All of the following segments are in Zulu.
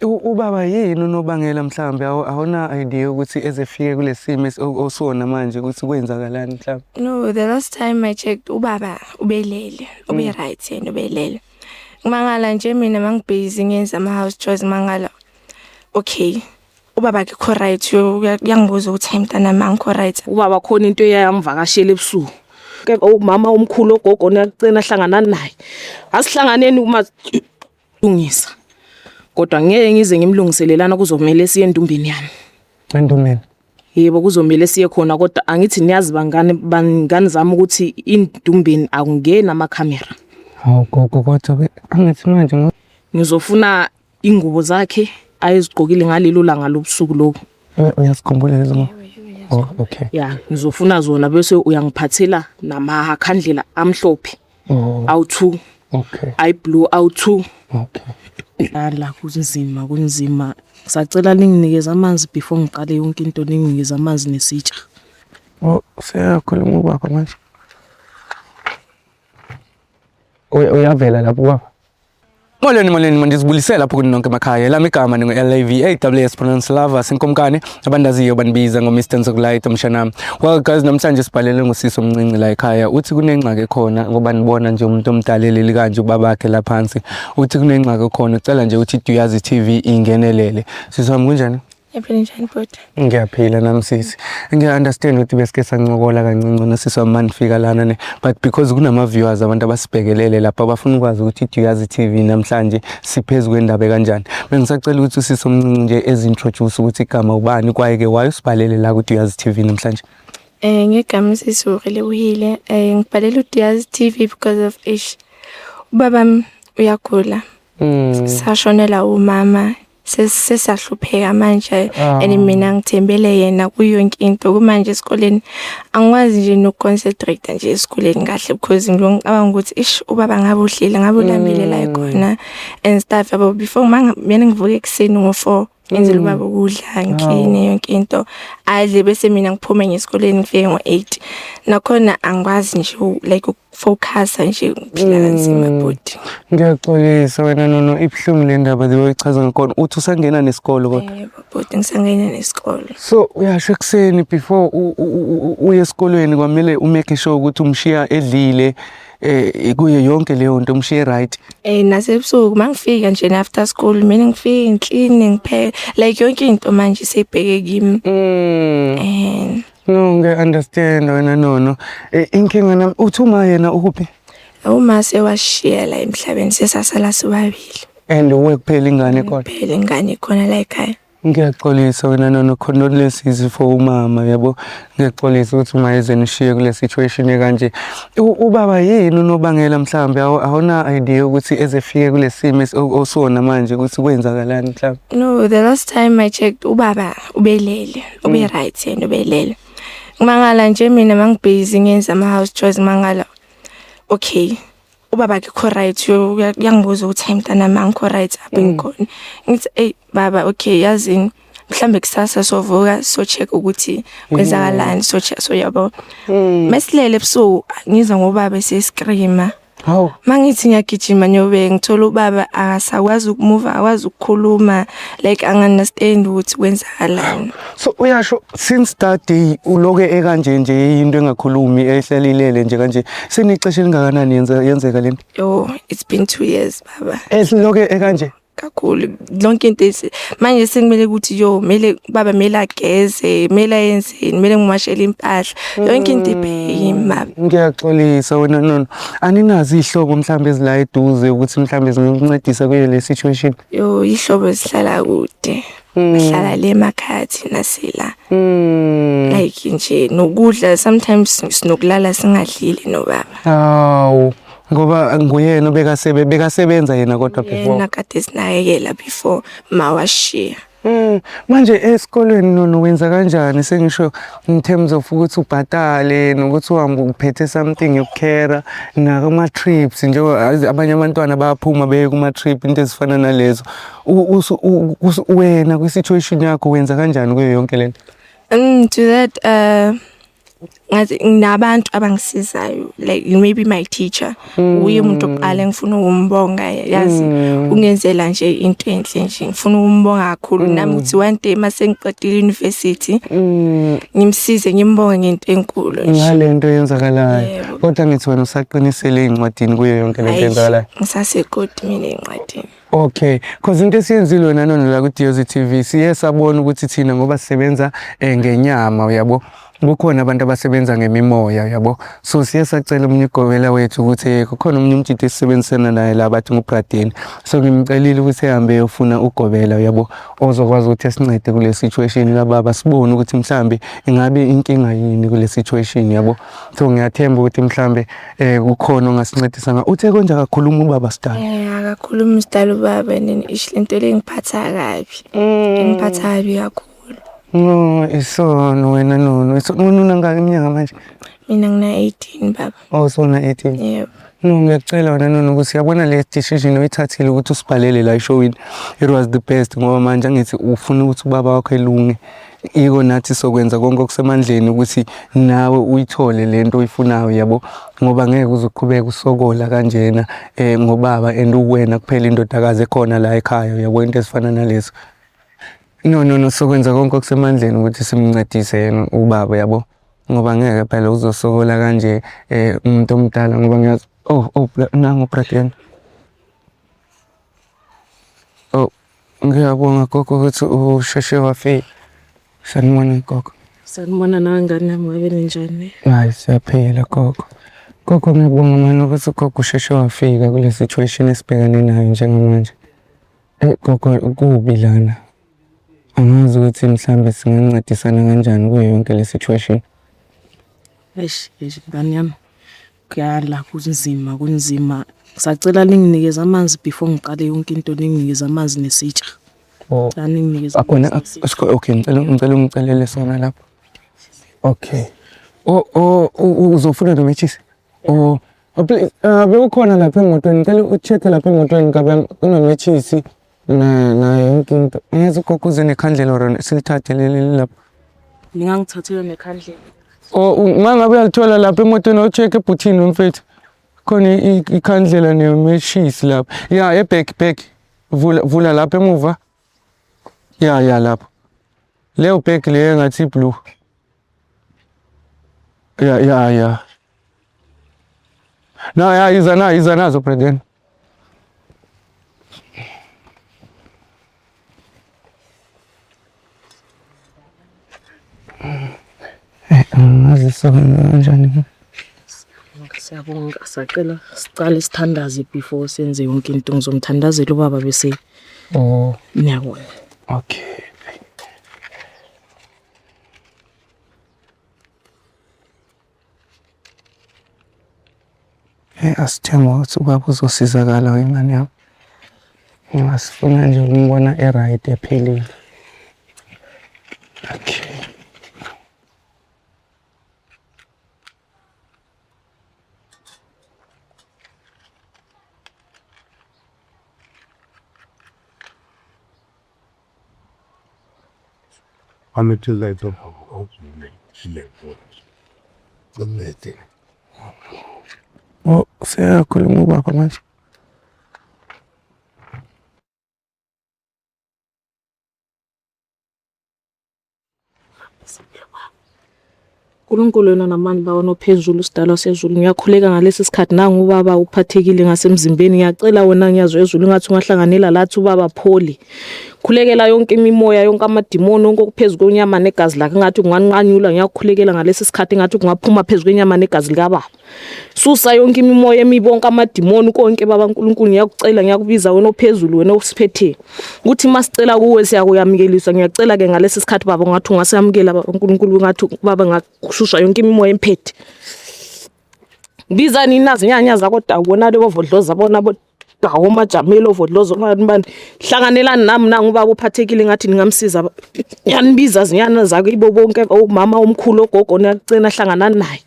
Ubaba yini unobangela mhlawumbe awuna idea ukuthi ezefike kulesimo osona manje ukuthi kwenzakalani mhlawumbe? No, the last time I checked, ubaba ubelele, ube right yena, ubelele. Ngimangala nje mina mangibhizi ngenza ama house chores, ngimangala, okay, ubaba akekho right, uyangibuza ukuthi, "Hayi mntanami, angikho right." Ubaba khona into eyamvakashela ebusuku ke, umama omkhulu ogogo nacina hlangana naye. Asihlanganeni uma lungisa, kodwa ngeke ngize ngimlungiselelana, kuzomela siye endumbeni yami. Endumbeni? Yebo, kuzomela siye khona, kodwa angithi niyazi bangani, bangani zami, ukuthi indumbeni akungeni amakhamera. Hawu gogo, kodwa angithi manje Ngizofuna ingubo zakhe ayezigqokile ngalelo langa lobusuku lobo. Uyasikhumbula lezo ngo? Oh, okay. Ya, ngizofuna zona, bese uyangiphathela namakhandlela amhlophe awu-2, ayi-blue awu-2. La kunzima, kunzima. Ngisacela ninginikeze amanzi before ngiqale yonke into, ninginikeze amanzi nesitsha. Oh, seyakhuluma ubaba manje. Uyavela lapho ubaba. Molweni, molweni, mandizibulisela lapho kuni nonke emakhaya. Lami igama ningu-L-A-V A-W-S, pronounce lava, sinkomkane. Abandaziyo bandibiza ngo-Mr Nzokulight umshanami. Well guys, namhlanje sibhalele ngosisi omncinci la ekhaya. Uthi kunengxaki ekhona ngoba nibona nje umuntu omdala eleli kanje, ubabakhe la phansi. Uthi kunengxaki ekhona, ucela nje ukuthi Duyazi TV ingenelele. Sisi wami, kunjani? Ngiyaphila, njani bhuti? Ngiyaphila nami sisi. Ngiya-understand ukuthi besike sancokola kancinci nosisi wami manifika lana ne, but because kunama-viewers, abantu abasibhekelele lapha, bafuna ukwazi ukuthi iDuyazi TV namhlanje siphezu kwendaba kanjani. Bengisacela ukuthi usisi omncinci nje ezi-introduce ukuthi igama ubani, kwaye-ke why usibhalele la ku-Duyazi TV namhlanje. Ngegama usisi uRelebohile. Ngibhalela uDuyazi TV because of ish. Ubaba uyagula. Sashonela umama, sesiyahlupheka manje and mina ngithembele yena kuyo yonke into. Kumanje esikoleni angikwazi nje nokuconcentrate nje esikoleni kahle because ngicabanga ukuthi ish, ubaba ngabe uhleli, ngabe ulambile la khona and stuff, yabo. Before mina ngivuka ekuseni ngo-4, ngenzela ubaba ukudla, ngikline yonke into, adle, bese mina ngiphume ngesikoleni, ngifike ngo-8. Nakhona angikwazi nje like ukufocusa nje, ngiphila kanzima bhuti. Ngiyaxolisa wena nono, ibuhlungu le ndaba the way uyichaza ngakhona. Uthi usangena nesikolo kodwa? Yebo bhuti, ngisangena nesikolo. So uyasho ekuseni before uye esikolweni kwamele umake sure ukuthi umshiya edlile, kuye yonke leyo nto, umshiye right. Nasebusuku mangifika nje after school, mina ngifike ngikline, ngipheke, like yonke into manje seyibheke kimi. No, ngiya-understand wena nono. Inkinga nami uthi uma yena ukuphi? Uma sewashiya la emhlabeni, sesasala sobabili. And uwe kuphela ingane khona? Phela ingane khona la ekhaya. Ngiyaxolisa wena nono, condolences for umama, yabo. Ngiyaxolisa ukuthi uma ezenishiye kule situation ekanje. Ubaba yini unobangela mhlawumbe awuna idea ukuthi ezefike kule simo osona manje ukuthi kwenzakalani mhlawumbe? No, the last time I checked, ubaba ubelele, ube right yena, ubelele. Ngimangala nje mina mangibhizi ngenza ama house chores, ngimangala, okay, ubaba akekho right, uyangibuza ukuthi, "Hayi mntanami, angikho right apho ngikhona." Ngithi, "Ey baba, okay, yazini, mhlambe kusasa sovuka so check ukuthi kwenzakalani, so check." So yabo, mesilele ebusuku ngizwa ngobaba esescreama. Hawu. Mangithi ngiyagijima nyobe ngithola ubaba akasakwazi ukumuva, akwazi ukukhuluma, like angi-understand ukuthi kwenzakalani. So uyasho since that day uloke ekanje nje, into engakhulumi, ehlalilele nje kanje. Senixesha elingakanani yenzeka lento? Yo, it's been 2 years baba. Esiloke ekanje. Kakhulu, lonke into manje sekumele ukuthi yo, mele baba mele ageze, mele ayenzeni, mele ngimwashele impahla, yonke into ibheke kimi baba. Ngiyaxolisa wena nono. Aninazi ihlobo mhlambe ezila eduze ukuthi mhlambe zingakuncedisa kuyo le situation? Yo, ihlobo zihlala kude, bahlala le emakhaya, thina sila. Like nje nokudla sometimes sinokulala singadlile nobaba. Hawu, ngoba nguyena bekasebenza yena kodwa before. Yena kade sinakekela before mawashiya. Manje esikolweni nono wenza kanjani, sengisho in terms of ukuthi ubhatale nokuthi uhambe uphethe something yokukhera nakuma trips, njengoba abanye abantwana bayaphuma beye kuma trip, into ezifana nalezo. Wena kwi situation yakho wenza kanjani kuyo yonke lento? To that. Ngathi nginabantu abangisizayo, like maybe my teacher. Uye umuntu oqala engifuna ukumbonga, yazi, ungenzela nje into enhle nje, ngifuna ukumbonga kakhulu nami ukuthi one day mase ngiqedile university ngimsize, ngimbonge ngento enkulu nje. Ngale nto eyenzakalayo. Yebo. Kodwa ngithi wena usaqinisele ey'ncwadini kuyo yonke lento Hhayi, eyenzakalayo. Ngisasekoti mina ey'ncwadini. Okay, cause into esiyenzile wena nono la ku-Diozi TV, siye sabona ukuthi thina ngoba sisebenza ngenyama, uyabo, kukhona abantu abasebenza ngemimoya, uyabo. So siye sacela omunye ugobela wethu ukuthi kukhona omunye umjidi esisebenzisana naye la bathi ngubradeni. So ngimcelile ukuthi ehambe eyofuna ugobela, uyabo, ozokwazi ukuthi asincede kule situation kababa, sibone ukuthi mhlambe ingabe inkinga yini kule situation, yabo. So ngiyathemba ukuthi mhlambe kukhona ongasincedisa nga. Uthe konje akakhuluma ubaba sidala? Akakhulumi sidala ubaba, nini ish lento le ngiphatha kabi. Ingiphatha kabi kakhulu. No, isono wena nono. Isono wena, unangaki iminyaka manje? Mina ngina 18, baba. Oh, sona 18. Yebo. No, ngiyacela wena nono ukuthi yabona le decision oyithathile ukuthi usibhalele la eshowini. It was the best ngoba manje angithi ufuna ukuthi ubaba wakho elunge. Iko nathi sokwenza konke okusemandleni ukuthi nawe uyithole lento oyifunayo, yabo, ngoba ngeke uzoqhubeka usokola kanjena ngobaba and uwena kuphela indodakazi ekhona la ekhaya, yabo, into ezifana nalezo. No, no, no, sokwenza konke okusemandleni ukuthi simncedise yena ubaba, yabo, ngoba ngeke phela uzosokola kanje umuntu omdala, ngoba ngiyazi. Oh, nangu brother. Oh, ngiyabonga gogo ukuthi usheshe wafika. Sanibona gogo. Sanibona nangane yami, ngabe ninjani? Hayi, siyaphila gogo. Gogo, ngiyabonga mani ukuthi ugogo usheshe wafika kule situation esibhekane nayo njengamanje. Gogo, kubi lana. Angazi ukuthi mhlambe singancedisana kanjani kuyo yonke le situation. Eish, eish, ngane yami. Kuyala, kunzima, kunzima. Ngisacela ninginikeze amanzi before ngiqale yonke into, ninginikeze amanzi nesitsha. Oh. Cela ninginikeze Akhona amanzi nesitsha. Okay, ngicela ungicelele sona lapho. Okay. Oh, uzofuna nometshisi? Oh, please, bekukhona lapha emotweni, ngicela u-check lapha emotweni kabe kunometshisi na yonke into. Angazi ugogo uze nekhandlela or silithathe leli lapho. Ningangithathela nekhandlela. Oh, uma ngabe uyalithola lapha emotweni, awucheck ebhuthini mfethu. Khona ikhandlela nemeshisi lapha. Ya, e-back back. Vula vula lapha emuva. Ya, lapho. Leyo bag leyo engathi blue. Ya. Na ya, iza nazo Brandon. Angazi sokwenza kanjani. Siyabonga, sacela sicale sithandaze before senze yonke into. Ngizomthandazela ubaba bese Oh, niyabona. okay. Asithembe ukuthi ubaba uzosizakala wengane yami. Ngingasifuna nje ukumbona e-right, ephilile. Okay. Oh, seyakhuluma ubaba manje. Nkulunkulu wena namandla wena ophezulu, sidalwa sezulu, ngiyakhuleka ngalesi sikhathi, nangu ubaba uphathekile ngasemzimbeni. Ngiyacela wena ngiyazwa ezulu ngathi ungahlanganela lathi ubaba pholi. Khulekela yonke imimoya, yonke amadimoni, yonke okuphezu kwenyama negazi lakhe ngathi kunganqanyulwa. Ngiyakukhulekela ngalesi sikhathi ngathi kungaphuma phezu kwenyama negazi likababa. Susa yonke imimoya emibi, wonke amadimoni, konke baba Nkulunkulu. Ngiyakucela, ngiyakubiza wena ophezulu, wena osiphethe, ukuthi masicela kuwe siyakuyamukeliswa. Ngiyacela ke ngalesi sikhathi baba ngathi ungasiyamukela baba Nkulunkulu, ngathi baba ngakususa yonke imimoya emphethe. Biza nina zinyanya zakodawu, bona lebo vodloza, bona bodawu omajamelo ovodloza obani bani, hlanganelani nami, nangu ubaba uphathekile, ngathi ningamsiza. Ngiyanibiza zinyana zakibo bonke, omama, omkhulu, ogogo, niyacela hlanganani naye.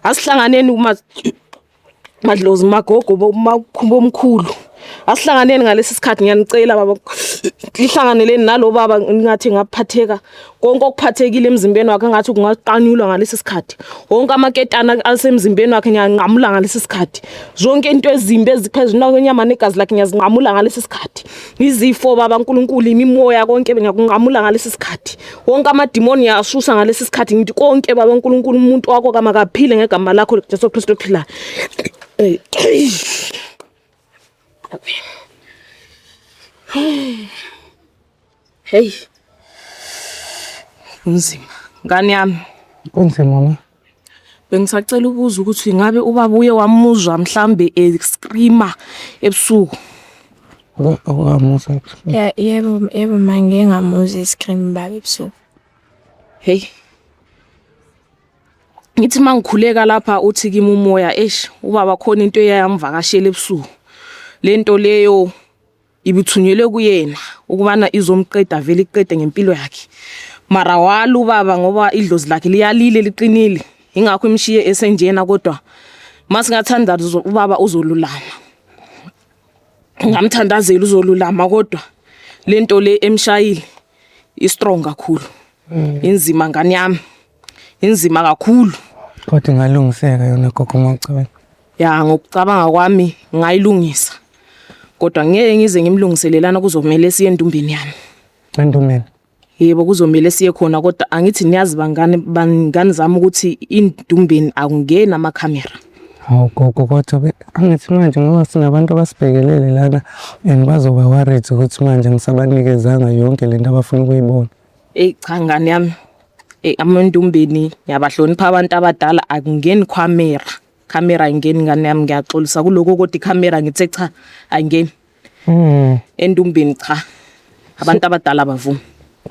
Asihlanganeni uma madlozi, magogo, bomkhulu. Asihlanganeni ngalesi sikhathi ngiyanicela baba. Lihlanganeleni nalo baba ngathi ngaphatheka konke okuphathekile emzimbeni wakhe ngathi kungaqanyulwa ngalesi sikhathi. Wonke amaketana asemzimbeni wakhe ngiyanqamula ngalesi sikhathi. Zonke into ezimbi eziphezulu kwenyama negazi lakhe ngiyazinqamula ngalesi sikhathi. Izifo baba uNkulunkulu imimoya konke ngiyakunqamula ngalesi sikhathi. Wonke amadimoni ngiyasusa ngalesi sikhathi ngithi konke baba uNkulunkulu umuntu wakho kamakaphile ngegama lakho Jesu Kristu ophilayo. Hey. Kunzima. Ngane yami. Kunzima mama. Bengisacela ukubuza ukuthi ingabe ubaba uye wamuzwa mhlambe e-screamer ebusuku. Okamuzwa. Ya yebo yebo ma ngike ngamuzwa e-scream baba ebusuku. Hey. Ngithi mangikhuleka lapha uthi kimi umoya eish ubaba khona into eyayamvakashela ebusuku. Lento leyo ibithunyelwe kuyena ukubana izomqeda vele iqede ngempilo yakhe. Mara wala ubaba ngoba idlozi lakhe liyalile liqinile. Ingakho imshiye esenjena kodwa masingathanda ubaba uzolulama. Ngamthandazela uzolulama kodwa lento le emshayile i-strong kakhulu. Inzima ngane yami. Inzima kakhulu. Kodwa ingalungiseka yona gogo uma ucabanga. Ya ngokucabanga kwami ngayilungisa. Kodwa ngeke ngize ngimlungiselelana kuzomela siye endumbeni yami. Endumbeni. Yebo kuzomela siye khona kodwa angithi niyazi bangane bangane zami ukuthi indumbeni akungeni amakhamera. Hawu gogo kodwa angithi manje ngoba sinabantu abasibhekelele lana and bazoba worried ukuthi manje ngisabanikezanga yonke lento abafuna ukuyibona. Eyi cha ngane yami. Eyi amandumbeni ngiyabahlonipha abantu abadala akungeni khamera. Khamera ayingeni ngane yami ngiyaxolisa kuloko kodwa ikhamera ngithe cha ayingeni. Endumbeni cha. Abantu abadala abavumi.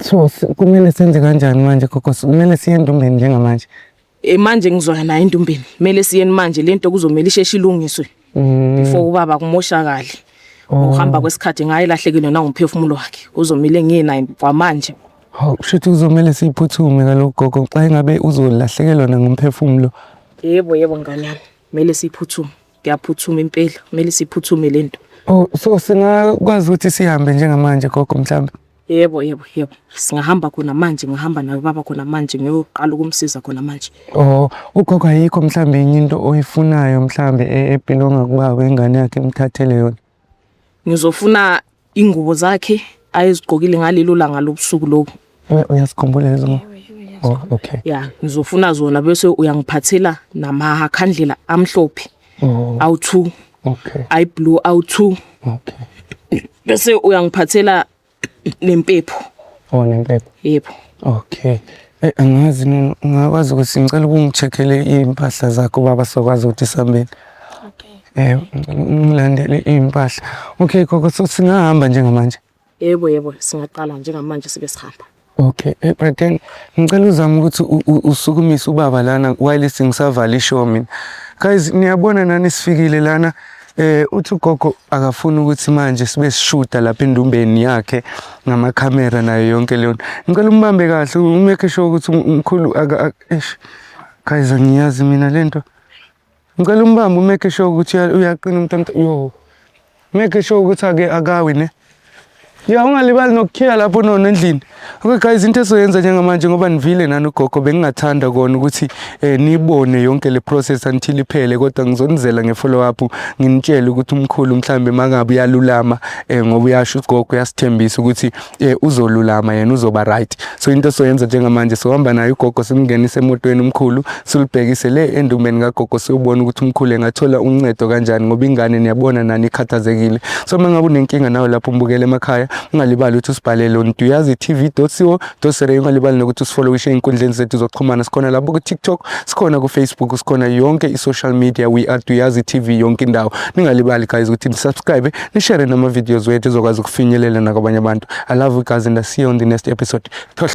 So kumele senze kanjani manje gogo? Kumele siye endumbeni njengamanje. E manje ngizoya naye endumbeni. Kumele siyeni manje lento kuzomela isheshe ilungiswe. Before ubaba kumoshakale. Ukuhamba kwesikhathi ngayelahlekelwe nangumphefumulo wakhe. Kuzomele ngiye naye kwamanje. Hawu kushuthi kuzomele siyiphuthume kaloku gogo xa ingabe uzolahlekelwa nangumphefumulo. Yebo yebo ngane yami. Kumele siyiphuthume. Kuyaphuthuma impela. Kumele siphuthume lento. Oh so singakwazi ukuthi sihambe njengamanje gogo mhlawumbe. Yebo yebo yebo. Singahamba khona manje, ngihamba naye ubaba khona manje ngiyoqala ukumsiza khona manje. Oh ugogo ayikho mhlawumbe enye into oyifunayo mhlawumbe ebhilonga kubaba ingane yakhe imthathele yona. Ngizofuna ingubo zakhe ayezigqokile ngalelo langa lobusuku lobu. Uyasikhumbula lezo ngubo? Oh okay. Ya, ngizofuna zona bese uyangiphathela namakhandlela amhlophe. Oh. Awu2. Okay. Ayi blue awu2. Okay. Bese uyangiphathela nempepho. Oh nempepho. Yebo. Okay. Eh angazi nina ungakwazi ukuthi ngicela ukungi-check-ele iy'mpahla zakho baba sokwazi ukuthi sihambeni. Okay. Eh ngilandele iy'mpahla. Okay gogo so singahamba njengamanje. Yebo yebo singaqala njengamanje sibe sihamba. Okay, but then ngicela uzame ukuthi usukumise ubaba lana while singisavala ishow mina. Guys niyabona nani sifikile lana uthi ugogo akafuni ukuthi manje sibe sishuda lapha endumbeni yakhe ngamakhamera nayo yonke leyo nto. Ngicela umbambe kahle umake sure ukuthi umkhulu aka eish. Guys angiyazi mina lento. Ngicela umbambe umake sure ukuthi uyaqina umuntu yo. Make sure ukuthi ake akawi ne. Ya ungalibali nokukhiya lapho nona endlini. Okay guys into esoyenza njengamanje ngoba nivile nani ugogo bengingathanda kona ukuthi nibone yonke le process until iphele kodwa ngizonizela nge-follow up nginitshele ukuthi umkhulu mhlambe mangabe uyalulama ngoba uyasho ugogo uyasithembisa ukuthi uzolulama yena uzoba right. So into soyenza njengamanje sohamba naye ugogo simngenise emotweni umkhulu silibhekise le endumbeni kagogo siyobona ukuthi umkhulu engathola uncedo kanjani ngoba ingane niyabona nani ikhathazekile. So mangabe unenkinga nawe lapho umbukele emakhaya ungalibali ukuthi usibhalele on duyazitv.co.za ungalibali nokuthi usifollowishe ey'nkundleni zethu zokuxhumana sikhona lapho ku-TikTok sikhona ku-Facebook sikhona yonke i-social media we are Duyazi TV yonke indawo. Ningalibali guys ukuthi ni-subscribe ni-share nama-videos wethu ezokwazi ukufinyelela nakwabanye abantu. I love you guys and I see you on the next episode. Thohle.